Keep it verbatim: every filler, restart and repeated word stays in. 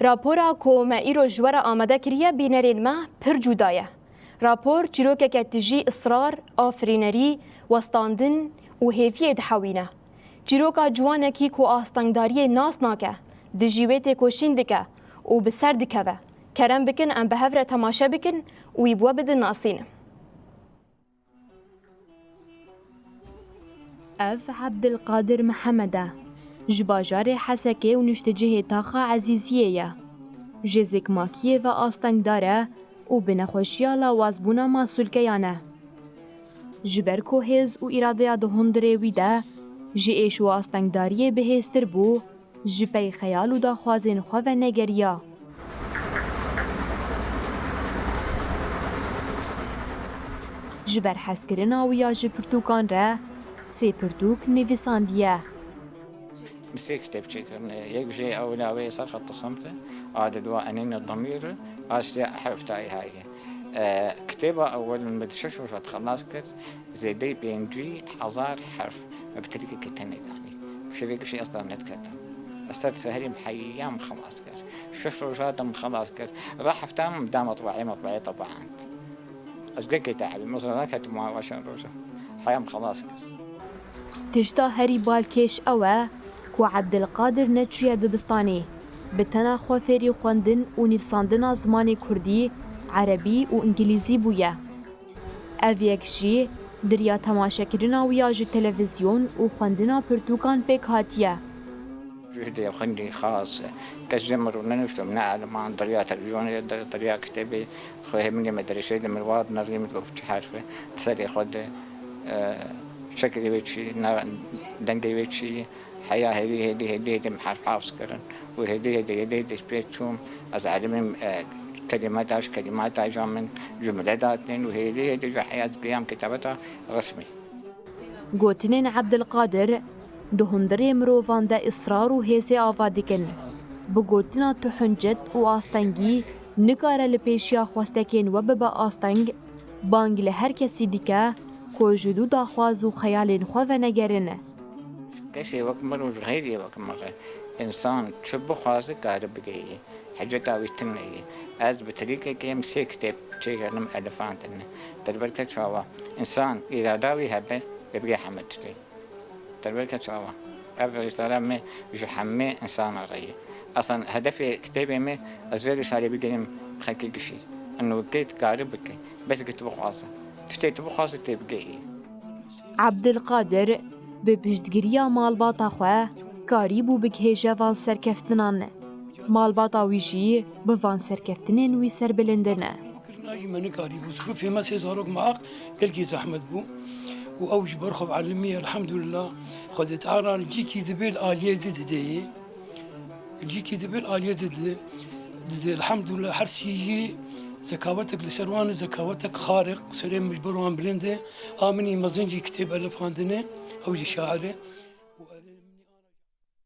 Rapora ku me îro ji we re amade kiriye bînerên me pir cuda ye. Rapor çîrokeke tijî israr, afirînerî, westandin û hêviyê dihewîne. Çîroka ciwanekî ku astengdariyê nas nake, dijî wê têkoşîn dike û bi ser dikeve. Kerem bikin em bi hev re temaşe bikin û wî bi we bidin nasîn. Ev Ebdilqadir Mihemed e. Ji bajarê Hesekê û niştecihê taxa Ezîziyê ye. Ji zikmakiyê ve astengdar e û bi nexweşiya lawazbûna masûlkeyan e. Ji ber ku hêz û îradeya di hundirê wî de ji êş û astengdariyê bihêztir bû, ji pey xeyal û daxwazên xwe venegeriya. Ji ber hezkirina wî ya ji pirtûkan re sê pirtûk nivîsandiye. Min sê kitêb çêkirine. Yek jê ewila wê Ser Xet Simt e, a di dua Enîne Demîr e, a sê Herf Tayî Hayî. E, kitêba ewil min bi şeş roja xelas kir. Zêdeyî pêncî hezar herf me bi tirkekî tenê danî. Bi şevê gişî ez dar nediketim. Ez ser seherî bi heya min xelas kir. Şeş roja de min xelas kir. Ra hefta min da metbaê, metbaê teband. Ez gekê te hebî, mesela neketim wan weşan roja. Heya min xelas kir. Tişta herî balkêş ew e ku Ebdilqadir neçûye dibistanê. Bi tena xwe fêrî xwendin û nivîsandina zimanê kurdî, erebî û îngilîzî bûye. Ev yek jî di riya temaşekirina wî ya ji televîzyon û xwendina pirtûkan pêk hatiye. Cuhdê xwendî xas, kes ji min rûnenişto, ne eliman, di riya televîzyonê, di, di riya kitêbê, xwe hemînê medreseyê de min wad nerî, min digot çi herf e, di serê xwe de, e, şekilê wê çi, na, dengê wê çi, Heya hêdî, hêdî, hêdî, hêdî min herf hafz kirin û hêdî, hêdî, hêdî, hêdî pê çûm. Ez elimim, e, kelîmeta ji kelîmata ja min cumle datên û hêdî, hêdî ji heya ez giyam kitabeta resmî. Gotinên Ebdilqadir di hundirê mirovan de israr û hêzê ava dikin. Bi gotina tu huncet û astengî nikare li pêşiya xwestekên we bibe asteng, bang li her kesî dike ku ji dû daxwaz û xeyalên xwe venegerin. Kesê wek min û ji xeyrê wek min re, însan çi bixwaze kare bigeyî. Hiceta wî tune ye. Ez bi trîkekê em sê kitêb çêkirdim elifandine. Derberke çawa? Însan îrada wî hebe, ê bigê heme tiştê. Derberke çawa? Ev risale me ji hemê însanan re ye. Aslan hedefê kitêbê me, ez vê risalê bigerim xelkê gişî. Eno kê dikare bike. Bes ki tu bixwaze. Tiştê tu bixwaze tê bigeyî. Ebdilqadir bi piştgiriya malbata xwe karîbû bigihêje van serkeftinan. Malbata wî jî bi van serkeftinên wî serbilind in. Kirina jî me nikarîbû. Zirûfê me sê zarok me ax gelkî zehmet bû. Û ew ji ber xwe bi elimî, elhamdulillah, Xwedê Teala cîkî dibe li aliyê di dideyê. Cîkî dibe li aliyê di di-, didê. Elhamdulillah, her sî jî zekawetek li ser wan e, zekawetek xariq, serê min ji ber wan bilind e. A min î mezin jî kitêb elifandine, ew jî şair e.